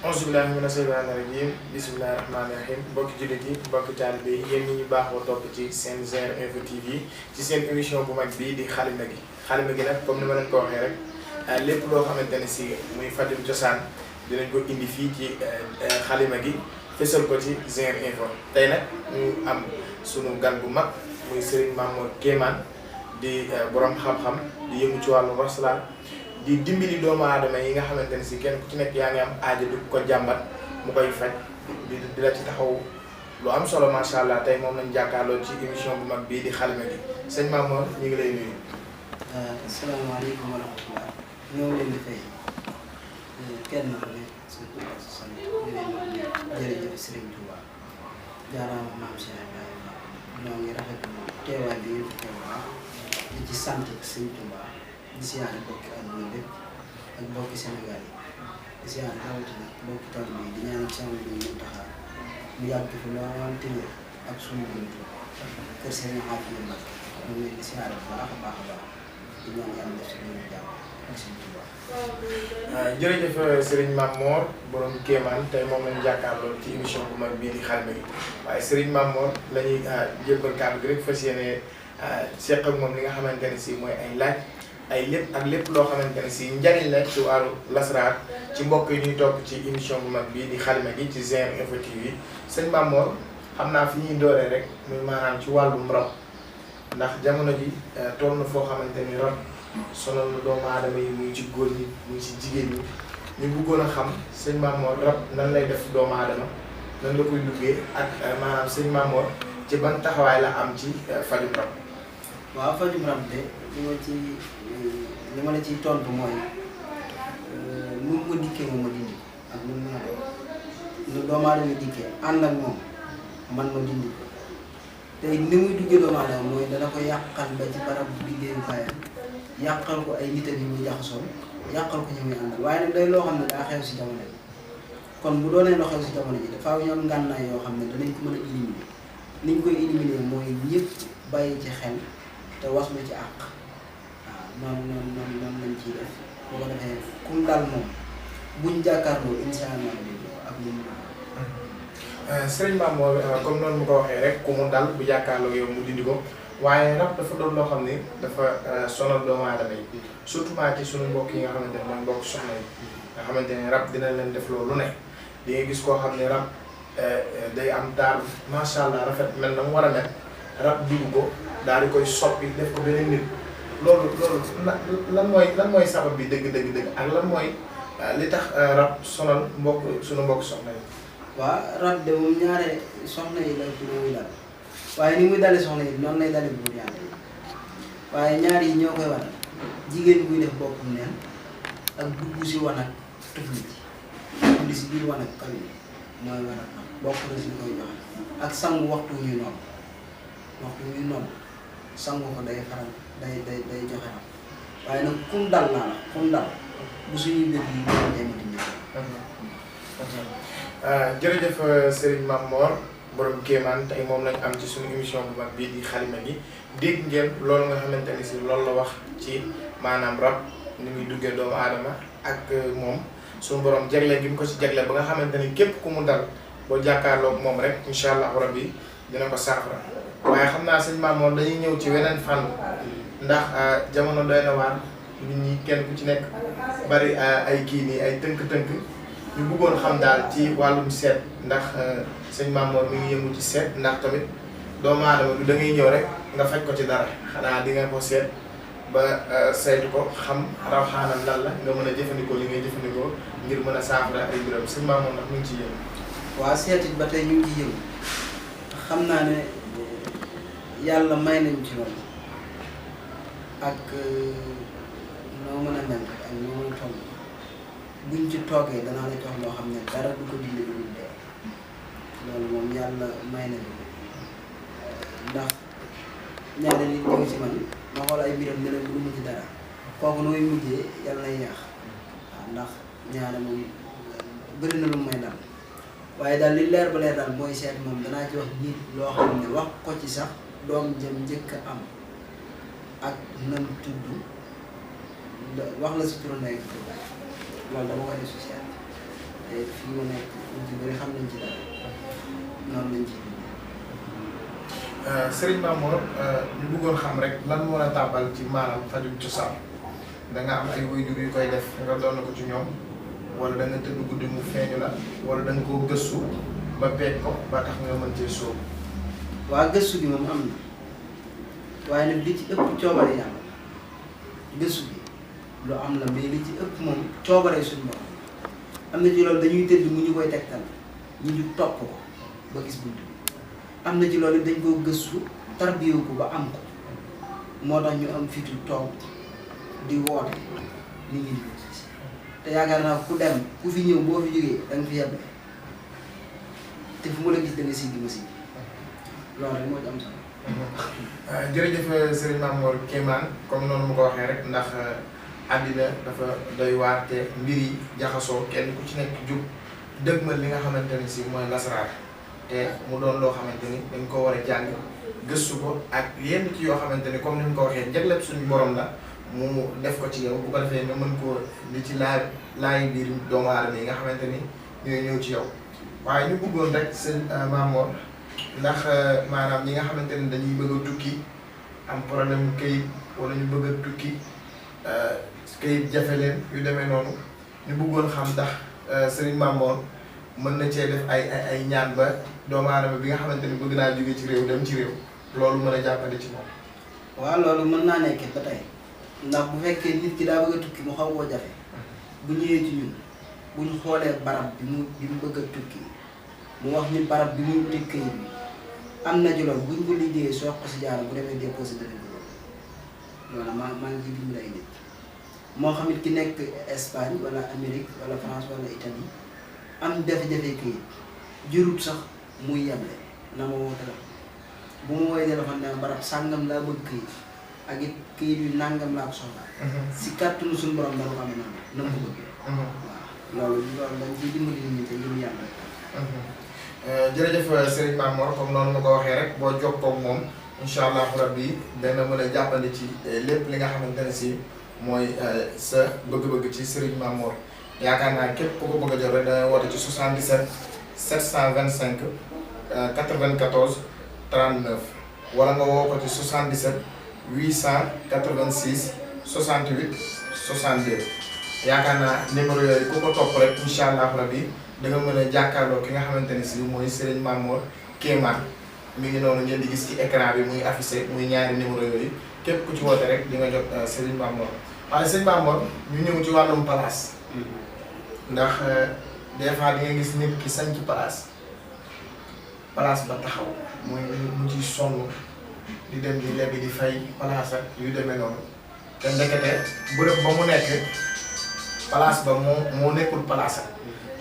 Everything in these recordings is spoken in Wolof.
auzu billaahi mina shaytaani rajiim bismillaahi rahmaani rahiim mbokki jullit yi mbokki taalibe yi yéen ñi ñu baaxoo topp ci seen GR Info TV ci seen émission bu mag bii di xalima gi nag comme ni ma leen ko waxee rek lépp loo xamante ne si muy fajum cosaan dinañ ko indi fii ci xalima gi fësal ko ci GR Info tey nag ñu am sunu gan bu mag muy Serigne Mamor Kéemaan di borom xam-xam di yëngu ci wàllu roslaan di dimbali doomu aadama yi nga xamante ne si kenn ku ci nekk yaa ngi am aajo du ko jàmbat mu koy faj di la ci taxaw lu am solo macha allah tey moom lañ jàkkaarloo ci émission bu mag bii di xalima gi sëñ Mamor ñu ngi lay nuyu. asalaamaaleykum wa rahmatulah ñoo ngi leen di fay kenn ku ne surtout ak sa sant jërëjëf Serigne Touba jaaraama maam Cheikh Ibrahima ñoo ngi rafetlu teewaay bi ngeen fi teewaat di ci sant Serigne Touba di siyaare bokki àdduna bépp ak bokki Sénégal yi di siyaare rawatina bokki taalibe yi di ñaanal sama bi ñu taxaar mu yàgg fi lool te wér ak suñu buntu kër Serigne Afia Mbacke ñu ngi leen di siyaare bu baax a baax a baax di ñaan yàlla def si ñoom jàmm ak Serigne Touba. jërëjëf Serigne Mamor borom Kéemaan tey moom lañu jàkkaarloo ci émission bu mag bii di xalima gi waaye Serigne Mamor la ñuy jébbal kàddu gi rek fas yéene seq ak moom li nga xamante ne si mooy ay laaj. ay lépp ak lépp loo xamante ne si njariñ la ci wàllu lasraar ci mbokk yi ñuy topp ci émission bu mag bii di xalima gi ci GR Info TV sëñ Mamor xam naa fi ñuy dooree rek muy maanaam ci wàllum rab ndax jamono ji toll na foo xamante ni rab sonal na doomu aadama yi muy ci góor ñi muy ci jigéen ñi ñu bëggoon a xam sëñ Mamor rab nan lay def doomu aadama nan la koy duggee ak maanaam sëñ Mamor ci ban taxawaay la am ci fajum rab. waaw fajum rab de li ma la ciy tontu mooy nu mu dikkee moom ma dindi ak nu mu mën a doon nu doomu aadama dikkee ànd ak moom man ma dindi ko tey ni muy duggee doomu aadama mooy dana ko yàqal ba ci barab liggéeyukaayam yàqal ko ay nit yi muy jaxasoo yàqal ko ñu muy àndal waaye nag day loo xam ne daa xew si jamono ji kon bu doonee loo xew si jamono ji dafa ñoom ngànnaay yoo xam ne danañ ko mën a éliminer niñ koy éliminer mooy ñëpp bàyyi ci xel te was na ci àq. noonu lañ ciy def boo ko defee kum daal moom buñ jàkkaarloo incha allah ak lu mu. Serigne Mamor comme noonu mu ko waxee rek ku mu dal bu jàkkaarloo yow mu dindi ko waaye rab dafa doon loo xam ne dafa sonal doomu aadama yi surtout ci suñu mbokk yi nga xamante ne mooy mbokk soxna yi nga xamante ne rab dina leen def loolu ne di nga gis koo xam ne rab day am taar macha allah rafet mel na mu war a mel rab dugg ko daal di koy soppi def ko beneen nit. loolu lan mooy sabab bi dëgg ak lan mooy li tax rab sonal suñu mbokk soxna yi. waaw rab de moom ñaare soxna yi la ci muy dal waaye ni muy dalee soxna yi noonu lay dalee buur yàlla yi waaye ñaar yi ñoo koy waral jigéen buy def boppam neen ak dugg si wan ak tufli dugg si biir wan ak kawi mooy waral bokk na si li koy joxe ak sangu waxtu ñuy noonu sangu ko day faral day joxe rab waaye nag kum dal naa la kum dal bu suñuy mbir yi ñu demee di jërëjëf Serigne Mamor borom Kéemaan tey moom lañ am ci suñu émission bu mag bii di xalima gi dégg ngeen loolu nga xamante ni si loolu la wax ci maanaam rab ni muy duggee doomu aadama ak moom suñu borom jagle gi mu ko si jagle ba nga xamante ni képp ku mu dal boo jàkkaarloog moom rek incha allah rabbi dina ko saafara waaye xam naa sëñ Mamor dañuy ñëw ci weneen fànn ndax jamono doy na waar nit ñi kenn ku ci nekk bari ay kii nii ay tënk-tënk ñu bëggoon xam daal ci wàllum seet ndax sëñ Mamor mi ngi yëngu ci seet ndax tamit doomu aadama du da ngay ñëw rek nga faj ko ci dara xanaa di nga ko seet ba saytu ko xam rawxaanam lan la nga mën a jëfandikoo li ngay jëfandikoo ngir mën a saafara ay mbiram sëñ Mamor ndax mu ngi ciy yëngu. waaw seet it ba tey ñu ngi ciy yëngu xam naa ne yàlla may nañ ci loolu ak noo mën a mel ak noo mën a toll buñ ci toogee danaa la jox loo xam ne dara du ko dindi lu dee loolu moom yàlla may nañu ndax ñaari nit ñu ngi ci man ma xool ay mbiram ne leen du mujj dara kooku nooy mujjee yàlla nay yàq waaw ndax ñaare moom bëri na lu may dal waaye daal li leer ba leer daal mooy seet moom danaa ci wax nit loo xam ne wax ko ci sax doom jëm njëkk a am ak nam tudd wax la si turu ndey loolu dama koy def si seet te fii mu nekk ñu ci bëri xam nañ ci dara noonu lañ ci. Serigne Mamor ñu bëggoon xam rek lan moo la tàbbal ci maanaam fajum cosaan da nga am ay waajur yu koy def nga doon ko ci ñoom wala da nga tëdd guddi mu feeñu la wala da nga koo gëstu ba peeg ko ba tax nga mën cee sóobu. waa gëstu bi moom am na waaye nag li ci ëpp coobare yàlla gëstu bi lu am la mais li ci ëpp moom coobare suñu borom am na ci loolu dañuy tëdd mu ñu koy tegtal ñu ñu topp ko ba gis bunt bi am na ci loolu dañ koo gëstu tarbiyewu ko ba am ko moo tax ñu am fitu toog di woote nit ñi di gis te yaakaar naa ku dem ku fi ñëw boo fi jógee da nga fi yebbe te fu ma la gis da nga siggi ma siggi loolu rek moo ci am solo. jërëjëf Serigne Mamor Kémane comme noonu mu ko waxee rek ndax àddina dafa doy waar te mbir yi jaxasoo kenn ku ci nekk jub dëgmal li nga xamante ni si mooy lasaraar te mu doon loo xamante ni dañ ko war a jàng gëstu ko ak yenn ci yoo xamante ni comme ni mu ko waxee jagleel suñu borom la mu def ko ci yow bu ko defee nga mën koo li ci laay biir doomu aadama yi nga xamante ni ñooy ñëw ci yow waaye ñu bëggoon rek sëñ Mamor ndax maanaam ñi nga xamante ni dañuy bëgg a tukki am problème këyit wala ñu bëgg a tukki këyit jafe leen yu demee noonu ñu bëggoon xam ndax Serigne Mamor mën na cee def ay ñaan ba doomu aadama bi nga xamante ni bëgg naa jóge ci réew dem ci réew loolu mën a jàppale ci moom. waaw loolu mën naa nekk ba tey ndax bu fekkee nit ki daa bëgg a tukki mu xaw koo jafe bu ñëwee ci ñun bu ñu xoolee barab bi mu bëgg a tukki mu wax ni barab bi muy wuti këyit bi am na ci loolu bu ñu ko liggéeyee soo ko si jaara bu demee déposé dana ko loolu maa ngi ciy dimbali ay nit moo xam it ki nekk Espagne wala Amérique wala France wala Italie am jafe-jafe këyit jërut sax muy yeble na ma woo téléphone bu ma woowee téléphone ne barab sàngam laa bëgg këyit ak it këyit yu nàngam laa ko soxlaa si kàttanu suñu borom dana ko amee noonu na ma ko bëggee waaw loolu dañ ciy dimbali nit ñi te ngir yàlla jërëjëf Serigne Mamor comme noonu ma ko waxee rek boo jokkoo ak moom incha allahu rabbi dana mën a jàppandi ci lépp li nga xamante ne si mooy sa bëgg-bëgg ci Serigne Mamor yaakaar naa képp ku ko bëgg a jot rek dangay woote ci 77 725 94 39 wala nga woo ko ci 77 886 68 62 yaakaar naa numéro yooyu ku ko topp rek incha allahu rabbi da nga mën a jàkkaarloo ki nga xamante ne si mooy Serigne Mamor Kémane mi ngi noonu ngeen di gis ci écran bi muy affiché muy ñaari numéro yooyu képp ku ci woote rek di nga jot Serigne Mamor waaye Serigne Mamor ñu ñëw ci wàllum place ndax des fois di nga gis nit ki sañ ci place ba taxaw muy mu ciy sonn di dem di lebi di fay place ak yu demee noonu te ndekete bërëb ba mu nekk place ba moo nekkul place ak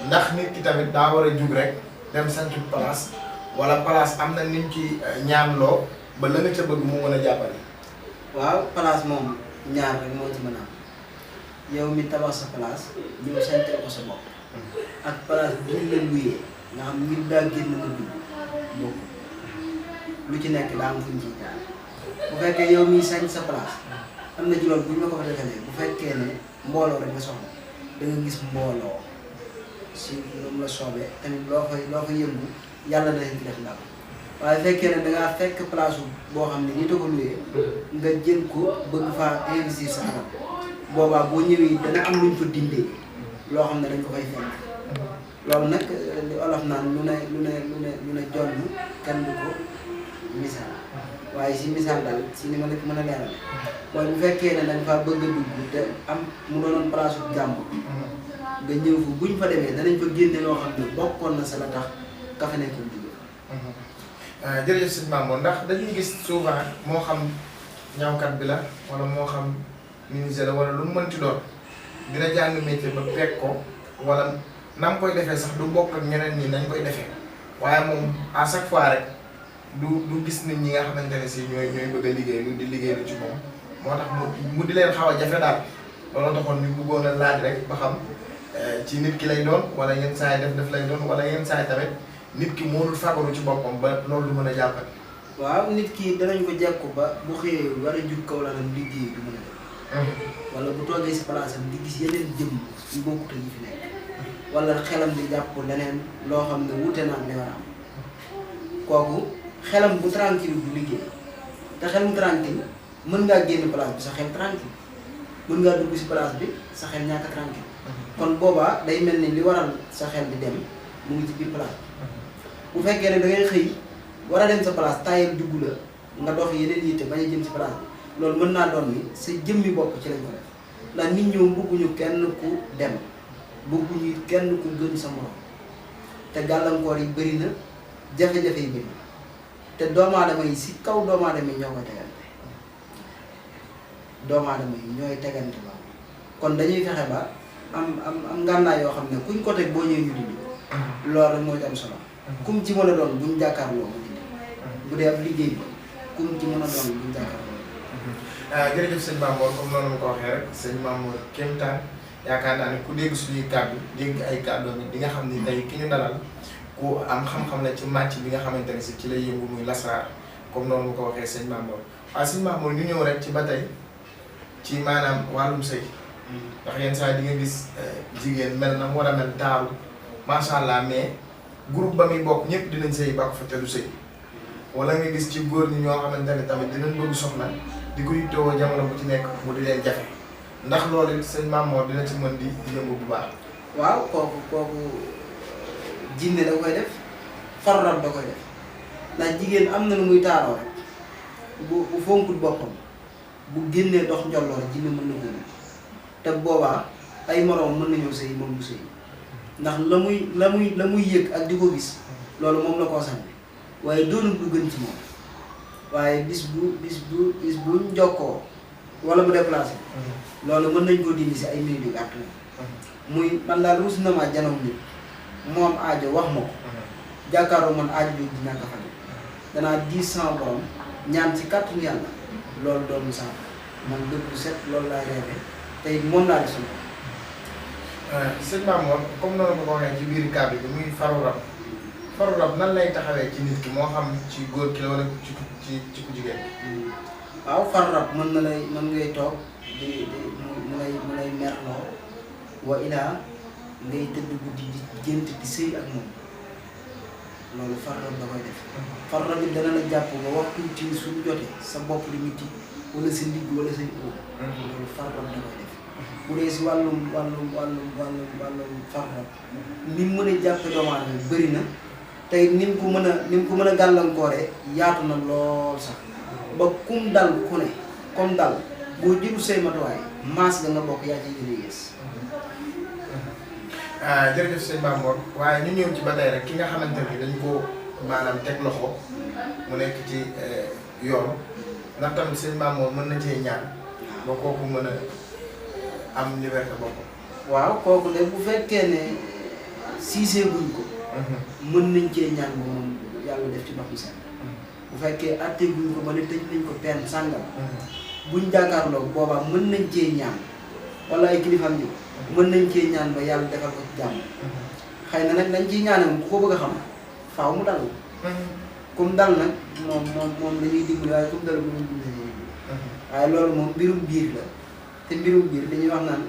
ndax nit ki tamit daa war a jug rek dem sanc place wala place am na nit ci ñaanloo ba la nga ca bëgg mu mën a jàppale. waaw place moom ñaar rek moo ci mën a am yow mi tabax sa place ñëw sancal ko sa bopp ak place bi ñu la luyee nga xam ngir daa génn nga dugg bokk lu ci nekk daa am fuñ ciy jaar bu fekkee yow mi sanc sa place am na ci loolu bu ñu la ko fa defalee bu fekkee ne mbooloo rek nga soxla da nga gis mbooloo si loolu la soobee tamit loo fa yëngu yàlla danañ ci def ndam waaye fekkee ne dangaa fekk place boo xam ne nit a ko luyee nga jël ko bëgg faa investir sa alal boobaa boo ñëwee dana am luñ fa dindee loo xam ne dañ ko fay fekk loolu nag li olof naan lu ne jonn kenn du ko misaal waaye si misaal daal si ni ma la mën a leerale mooy bu fekkee ne dañ faa bëgg a dugg te am mu doonoon place bu jàmbur nga ñëw fa buñ fa demee danañ fa génne loo xam ne bokkoon na sa la tax ka fa nekkoon dugg. jërëjëf sëñ Mamor ndax dañuy gis souvent moo xam ñawkat bi la wala moo xam menuisier la wala lu mu mënti doon dina jàng métier ba fekk ko wala na nga koy defee sax du bokk ak ñeneen ñi nañ koy defee waaye moom à chaque fois rek du gis nit ñi nga xamante ne si ñooy bëgg a liggéey lu di liggéey lu ci moom moo tax mu di leen xaw a jafe daal loolu taxoon ñu bëggoon a laaj rek ba xam ci nit ki lay doon wala yenn saa yi def lay doon wala yenn saa yi tamit nit ki moo dul fagaru ci boppam ba loolu du mën a jàppale. waaw nit ki danañ ko jekku ba bu xëyee war a jug kaw la nam liggéey du mën a def wala bu toogee si place am di gis yeneen jëm yu bokkut ak yi fi nekk wala xelam di jàpp leneen loo xam ne wute na ak li war a am kooku xelam bu tranquille du liggéey te xel mu tranquille mën ngaa génn place bi sa xel tranquille mën ngaa dugg si place bi sa xel ñàkk tranquille kon boobaa day mel ni li waral sa xel di dem mu ngi ci biir place bu fekkee ne da ngay xëy war a dem sa place taayal dugg la nga dox yeneen yitte bañ a jëm si place bi loolu mën naa doon ni sa jëmmi bopp ci lañ ko def ndax nit ñoom bëgguñu kenn ku dem bëgguñu kenn ku gën sa morom te gàllankoor yi bëri na jafe-jafe yi bëri te doomu aadama yi si kaw doomu aadama yi ñoo koy tegante doomu aadama yi ñooy tegante ba kon dañuy fexe ba am ngànnaay yoo xam ne kuñ ko teg boo ñëwee ñu dindi loolu rek moo ci am solo kum ci mën a doon buñ jàkkaarloo mu dindi bu dee ab liggéey bi kum ci mën a doon buñ jàkkaarloo. jërëjëf sëñ Mamour comme noonu ma ko waxee rek sëñ Mamour kéemtaan yaakaar naa ne ku dégg suñuy kàddu dégg ay kàddu di nga xam ni tey ki ñu dalal ku am xam-xam la ci màcc bi nga xamante ne si ci lay yëngu muy lasraar comme noonu ma ko waxee sëñ Mamour waaye sëñ Mamour ñu ñëw rek ci ba tey ci maanaam wàllum sëy ndax yenn saa di nga gis jigéen mel na mu war a mel taaru macha allah mais groupe ba muy bokk ñëpp dinañ sëy ba ko fa te du sëy wala nga gis ci góor ñi ñoo xamante ne tamit dinañ bëgg soxna di ko yittewoo jamono bu ci nekk mu di leen jafe ndax loolu it sëñ Mamour dina ci mën di yëngu bu baax. waaw kooku jinne da koy def farrab da koy def ndax jigéen am na nu muy taaroo rek bu fonkul boppam bu génnee dox njolloor jinne mën na ko te boobaa ay moroom mën nañoo sëy moom du sëy ndax la muy yëg ak di ko gis loolu moom la concerné waaye doonul lu gën ci moom waaye bis bu njokkoo wala bu déplacé loolu mën nañ koo dindi si ay minutes yu gàtt muy man daal ruus na ma janaw nit moom aajo wax ma ko jàkkaaroo man aajo bi dina ko faj danaa 10 borom ñaan ci kàttanu yàlla loolu doon mu sànq man dëgg bu set loolu laay reere tey moom laa def suñu sëñ Mamour comme noonu ma ko waxee ci biir kàddu bi muy faru rab nan lay taxawee ci nit ki moo xam ci góor ki la wala ci ku jigéen. waaw faru rab mën ngay toog di mu lay merloo wa ilaa ngay tëdd guddi di gént di sëy ak moom loolu faru rab da koy def. faru rab it dana la jàpp ba waxtu ci suñu jotee sa bopp di metti wala sa ndigg wala sa óom. loolu faru rab da koy def. bu dee si wàllum faru rab ni mu mën a jàppe doomu aadama bëri na tey ni mu ko mën a gàllankooree yaatu na lool sax ba kum dal ku ne comme dal boo jëlu say matuwaay maas nga bokk yaa ciy gën a yées. jërëjëf sëñ Mamour waaye ñu ñëw ci ba tey rek ki nga xamante ni dañ ko maanaam teg loxo mu nekk ci yoon ndax tamit sëñ Mamour mën na cee ñaan ba kooku mën a am liberté boppam. waaw kooku de bu fekkee ne siisee buñ ko. mën nañ cee ñaan ba moom yàlla def ci ndox mi seen. bu fekkee atte buñ ko ba ne tëj nañ ko pen sàngam. buñ jàkkaarloo boobaa mën nañ cee ñaan wala ay kilifaam ñëw. mën nañ cee ñaan ba yàlla defal ko ci jàmm. xëy na nag dañ ciy ñaanam ku ko bëgg a xam faaw mu dal. comme dal nag moom la ñuy dimbali waaye comme dal bu ñu dimbali. waaye loolu moom mbirum biir la te mbirum biir dañuy wax naan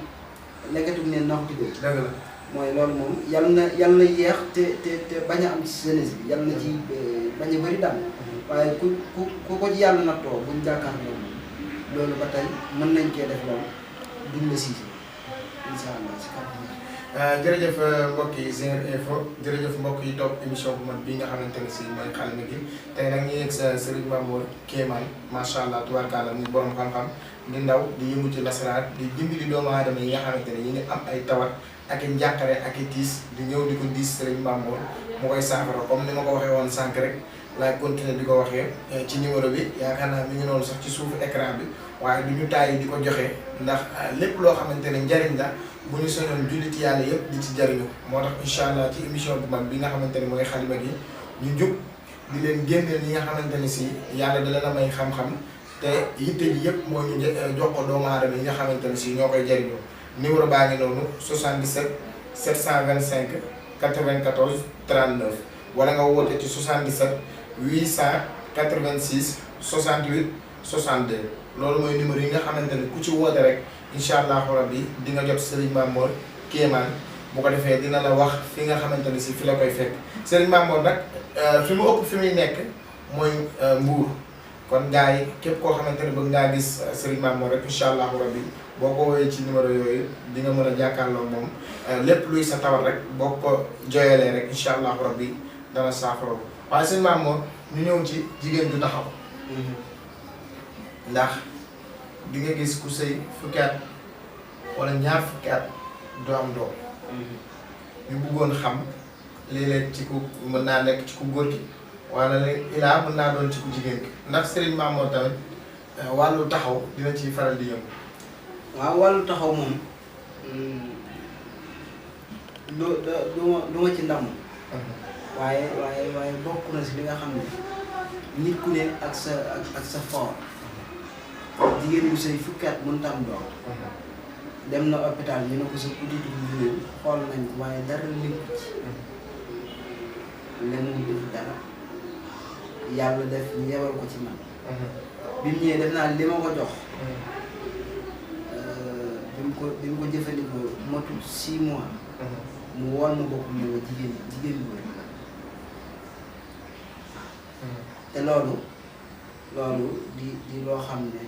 lekkatu ne naxuti dëgg. dëgg la mooy loolu moom yàlla na yeex te bañ a am ci jeunesse bi yàlla na ci bañ a bëri daal. waaye ku ko ci yàlla nattoo buñ jàkkaarloo moom loolu ba tey mën nañ cee def loolu duñ la siise incha allah si kàddu jërëjëf mbokk yi Zinguer Info jërëjëf mbokk yi topp émission bu mag bii nga xamante ne si mooy Xalima gi tey nag ñu yegg sa Serigne Mamour Kéemaan macha allah tubaarkàlla muy borom xam-xam di ndaw di yëngu ci lasaraar di dimbali doomu aadama yi nga xamante ne ñu ngi am ay tawat ak i njàqare ak i tiis di ñëw di ko diis Serigne Mamour mu koy saafara comme ni ma ko waxee woon sànq rek laay continuer di ko waxee ci numéro bi yaakaar naa mi ngi noonu sax ci suufu écran bi waaye du ñu tàyyi di ko joxe ndax lépp loo xamante ne njariñ la bu ñu soñoon jullit yàlla yëpp di ci jariñu moo tax incha allah ci émission bu mag bi nga xamante ne mooy Xalima gi ñu jug di leen génneel ñi nga xamante ne si yàlla da leen a may xam-xam te yitte ji yëpp moo ñu jox ko doomu aadama yi nga xamante ne si ñoo koy jariñoo numéro baa ngi noonu 77 725 94 39 wala nga woote ci 77 886 68 62 loolu mooy numéro yi nga xamante ne ku ci woote rek incha allahu rabbi di nga jot Serigne Mamour Kéemaan bu ko defee dina la wax fi nga xamante ni si fi la koy fekk Serigne Mamor nag fi mu ëpp fi muy nekk mooy Mbour kon gars yi képp koo xamante ni bëgg ngaa gis Serigne Mamor rek incha allahu rabbi boo ko woowee ci numéro yooyu di nga mën a jàkkaarloo moom lépp luy sa tawar rek boo ko jooyalee rek incha allahu rabbi dana saafara waaye Serigne Mamor ñu ñëw ci jigéen du taxaw ndax di nga gis ku sëy fukki at wala ñaar fukki at doo am doom ñu bëggoon xam léeg-léeg ci ku mën naa nekk ci ku góor gi wala ilaa mën naa doon ci ku jigéen gi ndax Serigne Mamor tamit wàllu taxaw dina ci faral di yëngu. waaw wàllu taxaw moom du ma ci ndam waaye bokk na si li nga xam ne nit ku ne ak sa fort jigéen bu sëy fukki at mënut a am doom dem na hôpital ñu ne ko sa petit bu xool nañ ko waaye dara lépp ci lenn mu def dara yàlla def ñu yebal ko ci man bi mu ñëwee def naa li ma ko jox bi mu ko jëfandikoo matul 6 mois mu woon ma boppam ne ma jigéen bu rek la te loolu di loo xam ne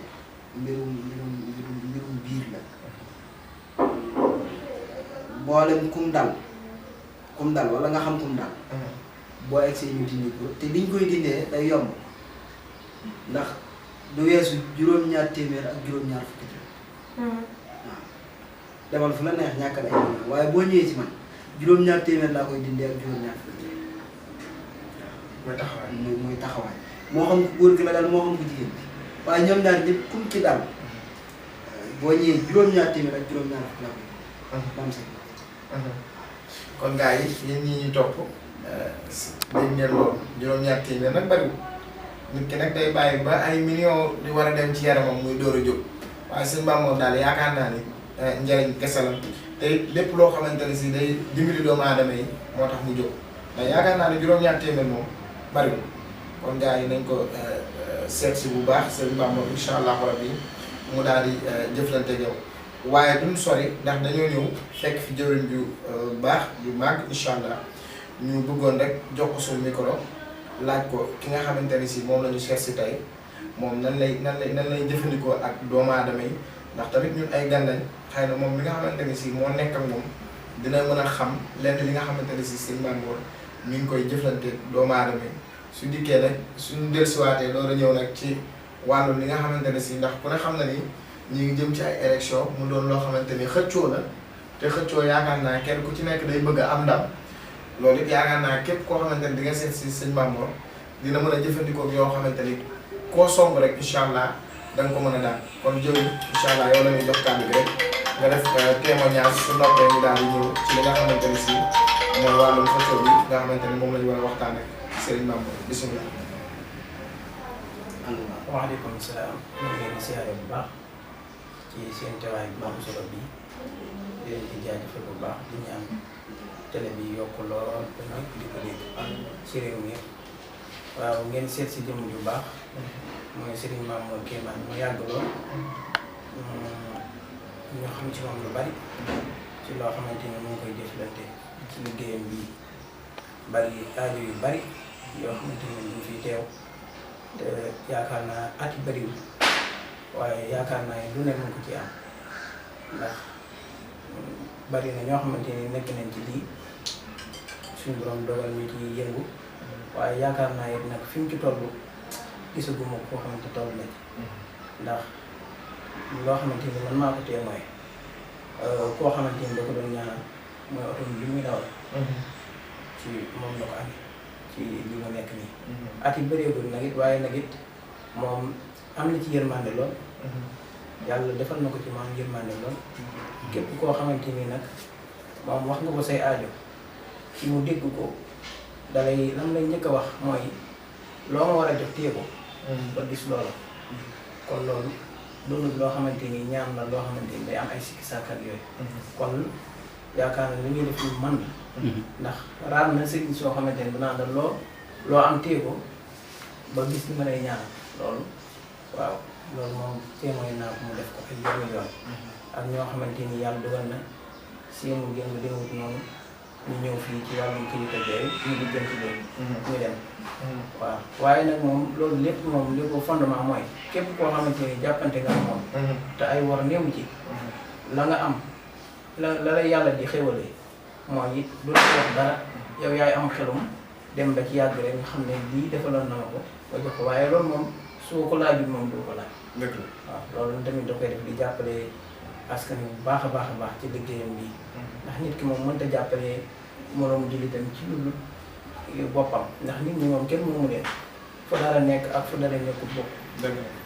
mbirum biir la boolem kum dal wala nga xam kum dal boo egsee ñu dindi ko te liñ koy dindee day yomb ndax du weesu juróom-ñaar téeméer ak juróom-ñaar fukki waaw demal fu la neex ñàkkal ay millions waaye boo ñëwee ci man juróom-ñaar téeméer laa koy dindee ak juróom-ñaar fukki mooy taxawaay moo xam ko góor gi la daal moo xam ko jigéen bi waaye ñoom daal ñëpp kum ci daal boo ñëwee juróom-ñaar téeméer ak juróom-ñaar fukki laa koy dam si kon gars yi yéen ñii ñu topp dañ ne loolu juróom-ñaar téeméer nag bariwul nit ki nag day bàyyi ba ay millions di war a dem ci yaramam muy door a jóg waaye Serigne Mamor daal yaakaar naa ni njariñ kese la te lépp loo xamante ne si day dimbali doomu aadama yi moo tax mu jóg ndax yaakaar naa ne juróom-ñaar téeméer moom bariwul kon gars yi nañ ko seet si bu baax Serigne Mamor incha allahu rabbi mu daal di jëflante ak yow waaye duñ sori ndax dañoo ñëw fekk fi jëwriñ ju baax ju màgg incha allah ñu bëggoon rek jox ko suñu micro laaj ko ki nga xamante ni si moom la ñu seet si tey moom nan lay jëfandikoo ak doomu aadama yi ndax tamit ñun ay gan lañ xëy na moom mi nga xamante ni si moo nekk ak moom dina mën a xam lenn li nga xamante ni si Serigne Mamor mi ngi koy jëflante doomu aadama yi su dikkee nag suñu dellusiwaatee loolu ñëw nag ci wàllu li nga xamante ne si ndax ku ne xam na ni ñu ngi jëm ci ay élection mu doon loo xamante ni xëccoo la te xëccoo yaakaar naa kenn ku ci nekk day bëgg a am ndam loolu it yaakaar naa képp koo xamante ni di nga seet si Serigne Mamor dina mën a jëfandikoo yoo xamante ni koo somb rek incha allah da nga ko mën a daan kon jëwriñ incha allah yow la ñuy jox kàddu gi rek nga def témoignage su noppee ñu daal di ñëw ci li nga xamante ni si mooy wàllum xëccoo bi nga xamante ni moom la ñu war a waxtaan ak Serigne Mamor bisimilah. waaleykum salaam ñu ngi leen di siyaare bu baax ci seen teewaay bu am solo bi di leen di jaajëfal bu baax di ñaan télé bi yokk lool ba ñëpp di ko dégg ci réew mi waaw ngeen seet si jëmm ju baax mooy Serigne Mamor Kéemaan mu yàgg lool ñu xam ci moom lu bari ci loo xamante ni mu ngi koy jëflante ci liggéeyam bii bari aajo yu bari yoo xamante ni ñu fiy teew te yaakaar naa at yu bariwul waaye yaakaar naa lu ne mën ko ci am ndax bari na ñoo xamante ni nekk nañ ci lii suñu borom dogal ñu ci yëngu waaye yaakaar naa it nag fi mu ci toll gisaguma koo xamante toll na ci ndax loo xamante ni man maa ko tee mooy koo xamante ni da ko doon ñaanal mooy oto bi muy dawal ci moom la ko amee ci li mu nekk nii at yi bëreegul nag it waaye nag it moom am na ci yërmande lool yàlla defal na ko ci moom yërmande lool képp koo xamante ni nag moom wax nga ko say aajo ci mu dégg ko dalay lam lay njëkk a wax mooy loo ma war a jox téye ko ba gis loola kon loolu doonul loo xamante ni ñaan la loo xamante ni day am ay sikki sàkk ak yooyu kon yaakaar na li ñuy def lu man la ndax raar na sëriñ soo xamante ni bu naan la loo am téye ko ba gis li ma lay ñaan loolu waaw loolu moom témoin naa ko mu def ko ay yoon ak ñoo xamante ni yàlla dogal na seenu génn déwut noonu ñu ñëw fii ci wàllum këyit ak yooyu ñu lijjanti leen ñu dem waaw waaye nag moom loolu lépp moom li ko fondement mooy képp koo xamante ni jàppante nga moom te ay war néew ci la nga am la lay yàlla di xéwalee mooy it du la wax dara yow yaay am xelum dem ba ci yàgg rek nga xam ne lii defaloon na ma ko ba jox ko waaye loolu moom soo ko laajul moom du ko laaj waaw loolu tamit da koy def di jàppale askan wi bu baax a baax ci liggéeyam bi ndax nit ki moom mënta jàppale moroomu jullitam ci lu boppam ndax nit ñi moom kenn moomu leen fu dara nekk ak fu dara nekkul bopp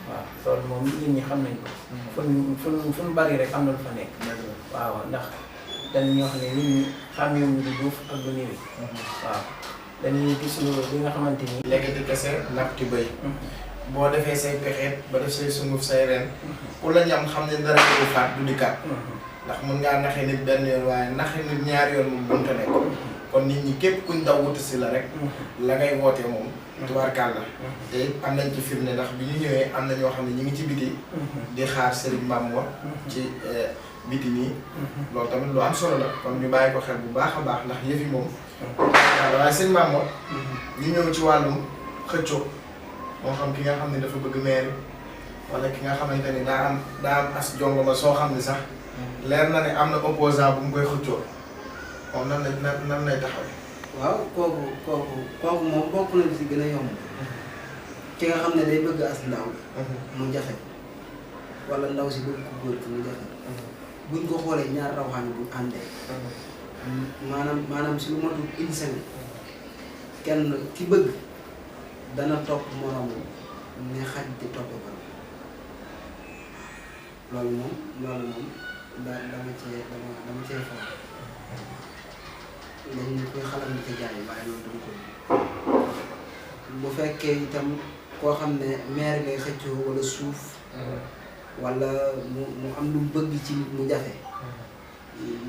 waaw loolu moom nit ñi xam nañ ko fu ñu bari rek am na lu fa nekk waaw ndax dañuy wax ne nit ñi xàmmeewuñu lu duuf ak lu néewi waaw dañuy gis li nga xamante ni lekkati kese napp ci bëy boo defee say pexeet ba def say sunguf say ren ku la ñam xam ne dara ko faat du dikkaat ndax mën ngaa naxe nit benn yoon waaye naxe nit ñaari yoon moom mënta nekk kon nit ñi képp kuñ daw wuti si la rek la ngay woote moom tubaarkàlla te am nañ ci firnde ndax bi ñu ñëwee am na ñoo xam ne ñu ngi ci biti di xaar Serigne Mamour ci biti nii loolu tamit lu am solo la kon ñu bàyyi ko xel bu baax a baax ndax yëfi moom waaye Serigne Mamour ñu ñëw ci wàllum xëccoo moo xam ki nga xam ne dafa bëgg mairie wala ki nga xamante ni daa am as jongoma soo xam ne sax leer na ne am na opposant bu mu koy xëccoo moom nan lay taxawee. waaw kooku moom bokk na ci gën a yomb ki nga xam ne day bëgg as ndaw mu jafe wala ndaw si bëgg ko góor ki mu jafe buñ ko xoolee ñaar rawxaan bu àndee maanaam si lu matul une semaine kenn ki bëgg dana topp moroom ne xaj di toppe ko loolu moom dama cee foofu dañu koy xalam di ca jaay waaye loolu dama ko bu fekkee itam koo xam ne maire ngay xëccoo wala suuf wala mu am lu bëgg ci nit mu jafe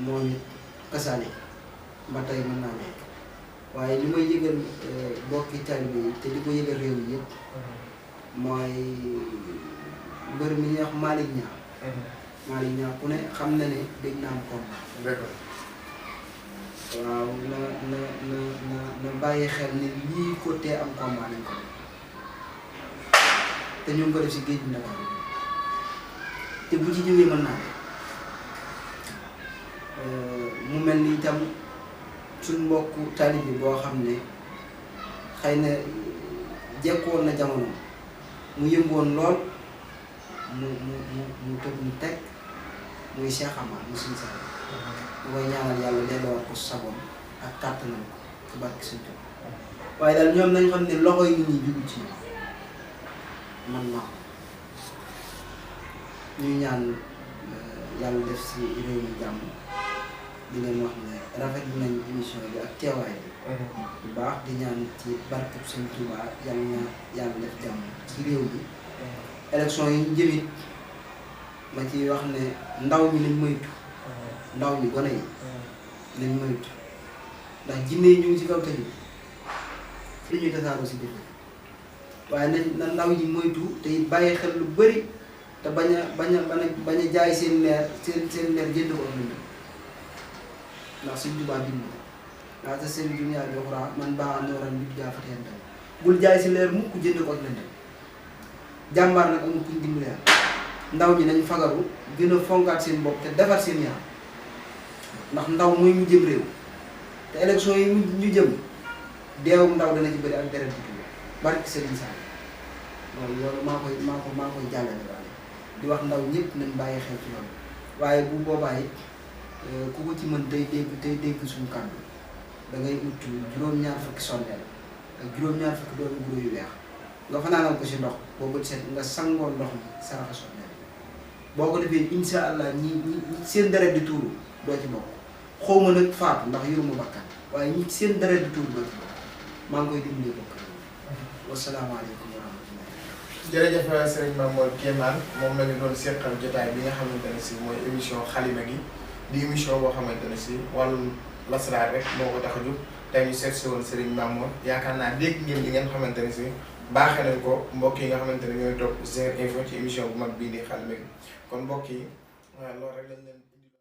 moom it kasaane ba tey mën naa nekk waaye li may yëgal bokki taalibe yi te di ko yëgal réew mi yëpp mooy mbër mi ñuy wax Malick Niang Malick Niang ku ne xam na ne dégg naa am combat waaw na bàyyi xel ne lii ko tee am combat nañ ko te ñu ngi ko def si géej bi Ndakaar te bu ci jógee mën naa mu mel ni itam suñ mbokku taalibe boo xam ne xëy na jekkoon na jamono mu yëngoon lool mu tëb mu teg muy Cheikh Amar mu suñu saa mu koy ñaanal yàlla delloowaat ko sagoom ak kàttanam ci barke suñu tëb waaye daal ñoom nañ xam ne loxo yi nit ñi jugu ci man ma ñuy ñaan yàlla def si réew mi jàmm di leen wax ne rafetlu nañ émission bi ak teewaay bi bu baax di ñaan ci barkeb Sëñ Tuubaa yàlla na yàlla def jàmm ci réew bi élection yi ñu jëmit ma ci wax ne ndaw ñi nañ moytu ndaw ñi gone yi nañ moytu ndax jinne yi ñu ngi ci kaw tali fi ñuy tasaaroo si biir waaye na ndaw ñi moytu te bàyyi xel lu bëri te bañ a jaay seen leer seen leer jënd ko am ndax Sëñ Tuubaa bind ndax te seen dunya bi uxraa man baa nooran bit gaa fa teen tam bul jaay si leer mukk jënd ko ak lëndëm jàmbaar nag amul kuñ dimbali ndaw ñi nañ fagaru gën a fonkaat seen bopp te defar seen yaram ndax ndaw mooy ñu jëm réew te élection yi ñu jëm deewum ndaw dana ci bëri ak deret bi tuuti barki Sëriñ Sall loolu maa koy jàllale waale di wax ndaw ñëpp nañ bàyyi xel ci loolu waaye bu boobaa it ku ko ci mën tey dégg suñu kàddu da ngay ut juróom-ñaar fukki sondeel ak juróom-ñaar fukki doomu guro yu weex nga fanaanal ko si ndox boo bët seet nga sangoon ndox mi saraxa sondeel boo ko defee insha allah ñi seen deret di tuuru doo ci bokk xawma nag faatu ndax yoruma bakkan waaye ñi seen deret di tuuru doo ci bokk maa ngi koy dimbalee bokk wasalaamaaleykum wa rahmatulah. jërëjëf Serigne Mamour Kémane moom la ñu doon seqal jotaay bi nga xamante ne si mooy émission xalima gi di émission boo xamante ne si wàllum lasraar rek moo ko tax a jóg tey ñu seet si woon Serigne Mamour yaakaar naa dégg ngeen li ngeen xamante ne si baaxee nañ ko mbokk yi nga xamante ne ñooy topp Zer Info ci émission bu mag bii di xalima gi kon mbokk yi waaw loolu rek lañ leen